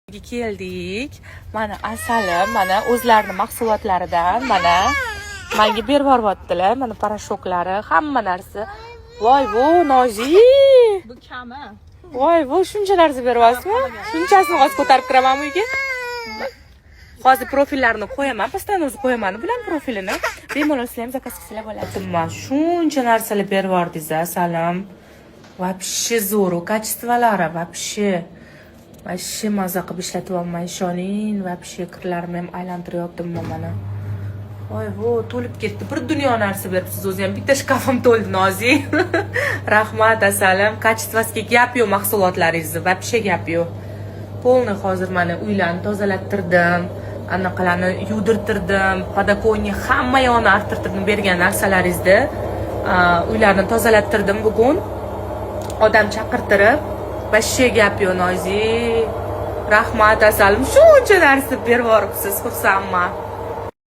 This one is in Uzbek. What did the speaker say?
Keldik. Mana, asalim, mana o'zlarini mahsulotlaridan mana manga berib yuboryaptilar. Mana порошок lari, hamma narsa. Voy, bu Nozi. Bu kami. Voy, bu shuncha narsa beryapsizmi? Shunchasini hozir ko'tarib kiramanmi uyga? Hozir profillarini qo'yaman, постоянно o'zi qo'yaman bularni profilini. Bemalol sizlar ham заказ qilsalar bo'ladi. Man shuncha narsalar berib yubordingiz, asalim. Вообще zo'r, качество lari вообще. Вообще maza qilib ishlatyapman, ishoning. Вообще kirlarimni ham aylantiryaptim mana. Voy, vo, to'lib ketdi. Bir dunyo narsa beribsiz o'zi ham. Bitta shkafim to'ldi, Nozi. Rahmat, asalim. Качество siga gap yo'q mahsulotlaringizni. Вообще gap yo'q. Полный hozir mana uylarni tozalattirdim. Anaqalarni yuvdirtirdim, подоконник, hamma yoqni artirtirdim bergan narsalaringizni. Uylarni tozalattirdim bugun. Odam chaqirtirib. Вообще gap yo'q, Nozi. Rahmat, asalim. Shuncha narsa berib yuboribsiz, xursandman.